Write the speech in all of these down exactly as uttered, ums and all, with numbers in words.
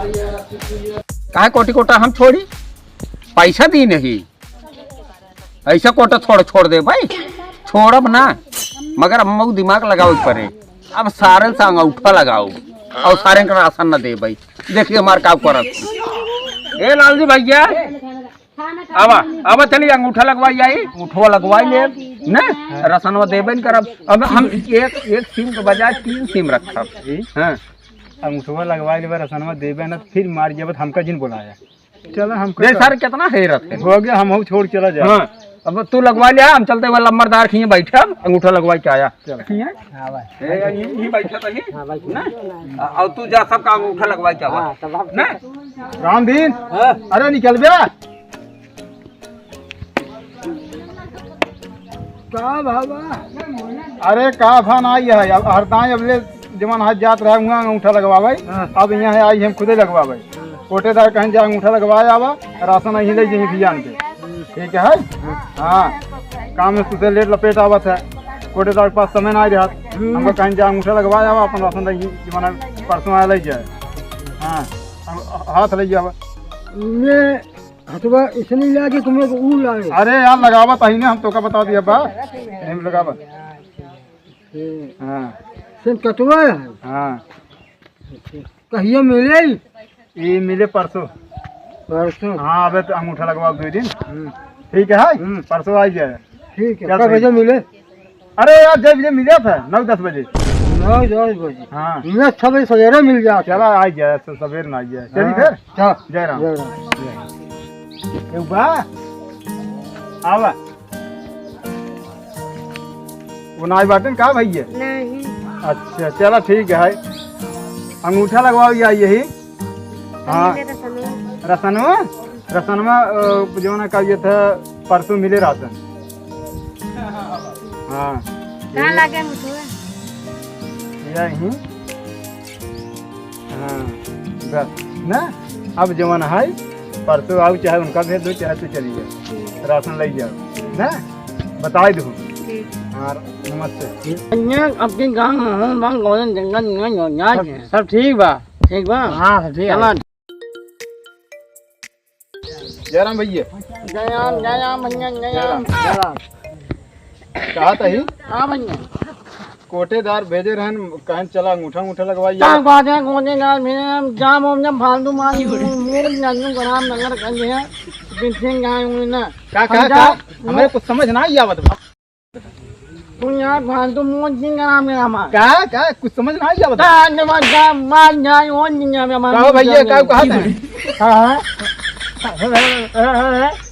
काहे कोटी कोटा हम छोड़ी? पैसा दी नहीं, ऐसा कोटा छोड़, छोड़ दे भाई, छोड़ब ना। मगर अम्मा दिमाग लगावे के पड़े, अब सारन से अंगूठा लगाओ और सारन का राशन न दे भाई। देखिए हमार का करत। ए लालजी भैया, आवा, आवा, चली अंगूठा लगवाई आई। अंगूठवा लगवाई ले, ने? रसनवा देबे न करब। अब हम एक, एक सिम के बजाय तीन सिम रखब। हाँ। अंगूठवा लगवाई लेबे, रसनवा देबे न, फिर मार जाबे, हमका जिन बोलाया। चलो, हमका देख सारे कितना हैरत है। हो गया, हम हूँ छोड़ चला जाए। हाँ, अब तू लगवा लिया, हम चलते हुए लंबरदार खिए बैठब, अंगूठा लगवाई के आया। चलो। खिए? हाँ भाई। ए, ये, ये बैठा तो ये? हाँ भाई। ना? आ, और तू जा, सबका अंगूठा लगवाई के आवा। हाँ, तब हम ना? रामदीन, हाँ। अरे निकल बे। का भावा? अरे का भा ना आई है, अब हरदाई अब ले जवन हाथ जात रहा हुआ अंगूठा लगवावे, हाँ। अब यहाँ आई हम खुदे लगवावे। कोटेदार कहें जा अंगूठा लगवाए आवा, राशन यहीं ले जहीं भी आन के। ठीक है? हाँ, काम में तुझे लेट लपेट आवत है, कोटेदार के पास समय ना आई रहा, हमको कहें जा अंगूठा लगवाए आवा, अपन राशन ले जमाना परसों आया ले जाए। हाँ, हम हाथ ले जावा। मैं हथवा इसने लागे, तुम्हें को ऊ लागे। अरे यार, लगावत ही ना, हम तोका बता दिया बा। हम लगावत। हाँ। सिम कटवा है। हाँ। कहिया मिले? ये मिले परसों। परसों? हाँ, अबे तो अंगूठा लगवाओ दो दिन। हम्म। ठीक है? हम्म। परसों आ जाए। ठीक है। क्या कब सही? बजे मिले? अरे यार, जब ये मिले था, नौ दस बजे। नौ दस बजे। हाँ। मिले छह बजे सवेरे मिल जात। चला, आ जाए, स-, सवेरे ना आ जाए। चली हाँ। फिर? चल। जय राम। जय राम। एक बा, आवा। वो ना आई बाटेन का भैया? नहीं। अच्छा, चला ठीक है। अंगूठा लगवाओ या यही। हाँ। मिले रसनवा। रसनवा? रसनवा, अ, जौन है का ये था, परसों मिले राशन। हाँ। कहाँ लागे मुठुआ? यही। हाँ, बस। ना, अब जवन है, परसों आओ, चाहे उनका भेज दो, चाहे तू चली जा, राशन ले जाओ, ना, बताई दो। ठीक। हाँ, नमस्ते। अन्य अब के गाँव में हम बांग गोलन जंगल में हो जाए। सब, सब ठीक बा? ठीक बा? हाँ, सब ठीक है। चला। जय राम भैया। जय राम, जय राम भैया, जय राम। जय राम। कहा था ही? हाँ भैया। कोटेदार भेजे रहन, कहन चला अंगूठा अंगूठा लगवाई का यार। बात है, कोटेदार भेजे हम जाम हम जब फालतू मार मूल नन्नू ग्राम नगर कर दिया। बिल्कुल गाय हुई ना। का, हम का, जा-, का? हमें कुछ समझ ना आई आवत बा। तू यार फालतू मौत नहीं करा मेरा मार। का, का? कुछ समझ ना आई आवत? का, ने मार जा, मार जाए, और नहीं आ, मेरा मार। कहो भैया, का कहा था? हाँ, हाँ।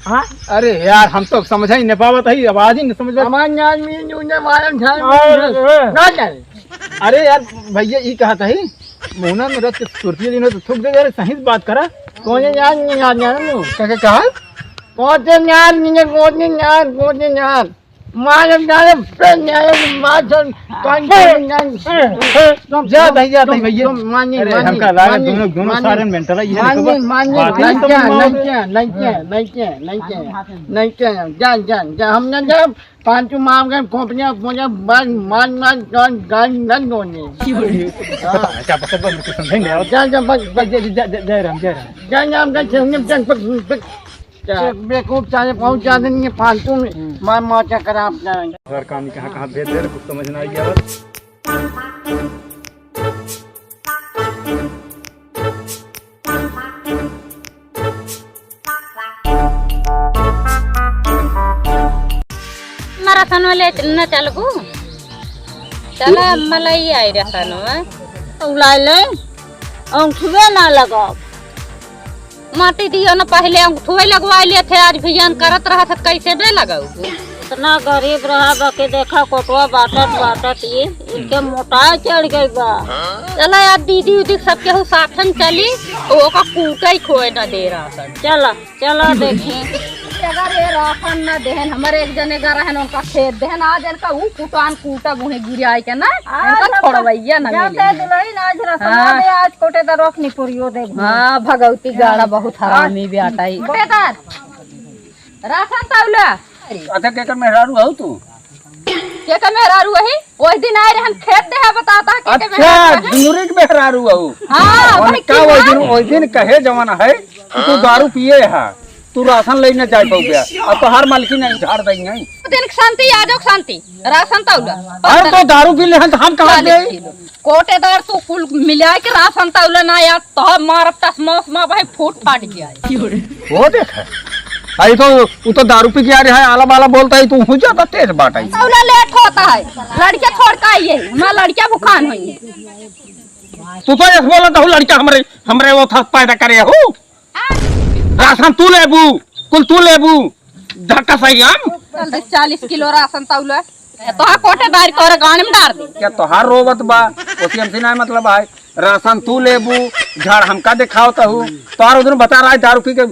हाँ? अरे यार, हम तो समझ ही नहीं पावत है, आवाज ही नहीं समझ पावत। हमारे यार, मैं जो ने मालूम था, अरे, अरे। ना जाए। अरे यार, भैया, ई कहा था ही, मुहना में रख के सुरती दिन तो थूक दे, अरे, सही से बात करा। कौन है यार, नहीं याद नहीं आ रहा। का, का कहा? कौन से यार, नहीं, कौन से यार, कौन से यार। मारे, मारे, पे न्याय, मार, चल, कौन से यार। जा, भैया, तुम, भैया। तुम मानिए, अरे, मानिए, हमका लागत मानिए, दोनों, दोनों मानिए। सारे mental है, ये मानिए, देखो, मानिए, बात है, नहीं क्या, तुम नहीं क्या, नहीं क्या, नहीं क्या, नहीं क्या, नहीं क्या, जा, जा, जा, हम ना जा, पांचू मार गए, खोपड़िया, खोपड़िया, मार, मार, मार, गान, गान, गान, गान। अच्छा, बस, बस, कुछ समझेंगे और। जा, जा, बस, बस। जय, जय, जय, जय राम, जय राम। जय राम, जय श्री राम, जय, बस, बस। क्या? बेवकूफ, चाहे पहुंचा देंगे फालतू में, हम्म। मार, मार, चक्कर आप जाएंगे। घर काम कहाँ, कहाँ भेज दे रहे, कुछ समझ ना आई क्या बस। हमारा सनवा ले न चलबू? चला, मलई आई रहा सनवा। उलाई ले, अंगठुए ना लगाओ। माटी दियो न, पहले अंगठुए लगवा लिए थे, आज भियान करत रहा था, कैसे बे लगाऊ? इतना गरीब रहा बा के देखा, कोटवा बाटत बाटत ये, इनके मोटाई चढ़ गई बा। चला यार, दीदी उदी सब केहू साथन चली, ओका कूटई खोए न दे रहा था। चला, चला देखी। अगर ये राशन न देहन, हमारे एक जने का रहन, उनका खेत देहन, आज इनका ऊ कुटान कूटा गुहे गिराए के ना, आज इनका हम छोड़वैया न जाते मिले। दुलही ना, आज राशन हाँ। ना दे, आज कोटेदार रख निपुरियो दे। हाँ, भगवती गाड़ा बहुत हरामी बेटा ही। कोटेदार, राशन तौला। अच्छा, केकर मेहरारू हऊ तू? के के मेहरारू वही? ओहि दिन आए रहन खेत देहा बताता के के अच्छा, मेहरारू वही? झुनुरी के मेहरारू हऊ। हाँ, वही उनका की ओहि दिन, बात। ओहि दिन कहे जवन है कि तू दारू पिए हा, तू राशन लेने जाए पउबे। अब तोहार मालकिन नहीं झाड़ देई नहीं। दिन के शांति, आ जाओ शांति, राशन तौला। अरे तो दारू पी ले हन तो हम कहाँ चालीस देई? किलो। कोटेदार तू कुल मिलाए के राशन तौला ना यार, तो मारब तसमोस मा भाई फूट फाट गया है। वो देख है। आई तो, वो तो दारू पी के आ रहा है, आला बाला बोलता है, तू हूँ ज्यादा तेज बाटा है। तौला लेट होता है, लड़के छोड़ के आई है, हमारा लड़के भुखान होई है। तू तो ऐसे बोला था, लड़का हमरे, हमरे वो था पैदा करे हो। राशन तू लेबू, कुल तू लेबू, धक्का सही हम। चल दे, चालीस किलो राशन तौला। ए, तोहार कोटेदार के और गाड़ी में डार दे। क्या तोहार रोवत बा? ओसी हमसे ना मतलब है। राशन तू लेबू, झाड़ हमका दिखावत हू। तोहार उधर बता रहा है, दारू पी के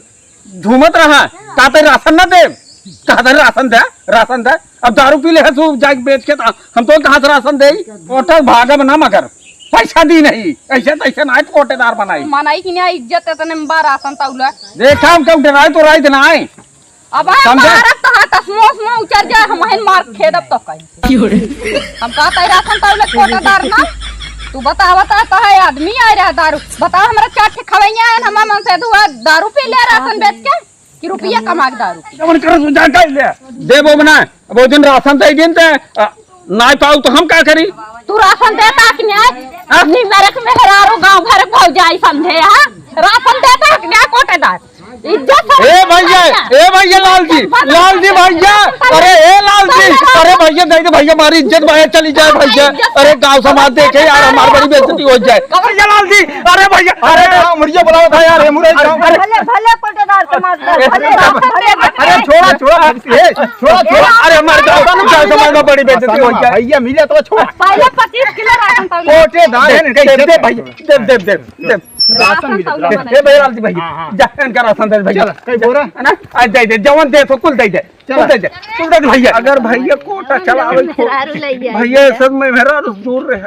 झूमत रहा, कहते राशन ना दे, कहते राशन दे, राशन दे। अब दारू पी ले है तू जाके बेच के, तो हम तो कहाँ से राशन दे? होटल भागब ना मगर पैसा दी नहीं, ऐसे तो ऐसे ना कोटेदार बनाई। मनाई कि नहीं इज्जत इतने में बा राशन तौला। देखा हम क्यों डराए तो राय देना है। अब हम समझे? मारब तो हाँ तसमोस में उचर जाए, हम हन मार खेदब तो कहीं। हम कहता है राशन तौला कोटेदार ना, तू बतावत है तो है आदमी आए रहा दारू, बताओ हमरा चार ठे खवैया है, हमार मन से दुआ दारू पी ले राशन बेच के। कि रुपया कमा के दारू पी। जवन करस उ जा कइ ले। देबो ना, अब ओ दिन राशन दे दिन ते, अ, नाय पाऊ तो हम का करी? तू राशन देता कि नहीं? हाँ? नी मेरे के मेहरारू गाँव भर भौजाई समझे, हाँ? राशन देता कि नहीं कोटेदार? इज्जत से ए भैया, ए भैया लाल जी, लाल जी भैया, अरे ए लाल जी, अरे भैया दे दे भैया, हमारी इज्जत बाहर चली जाए भैया, अरे गाँव समाज देखे यार, हमार बड़ी बेइज्जती हो जाए। भैया लाल जी, अरे भैया, अरे अरे मुर्गिया बुलावा था यार, ये मुर्गिया। अरे भले, भले कोटेदार समाज का, भले, भले, भले। अरे छोड़ा, छोड़ा, ए, छोड़ा, छोड़ा। अरे हमारे गाँव, गाँव समाज में बड़ी बेइज्जती हो जाए। भैया मिले तो छोड़ा। पहले पच्चीस किलो राशन पाओ। कोटेदार है ना, दे, दे, दे भैया, दे, दे, दे, दे। राशन राशन मिले। पाओ। ए भैया, लाल जी भैया, हाँ, हाँ। जा, इनका राशन दे भैया। चल, कई बोरा? है ना? आज दे दे, जवन दे तो कुल दे दे। चल। कुल दे दे, कुल दे दे भैया। अगर भैया कोटा चलावे को, मेहरारू लइया। भैया सब में मेहरारू दूर रहे।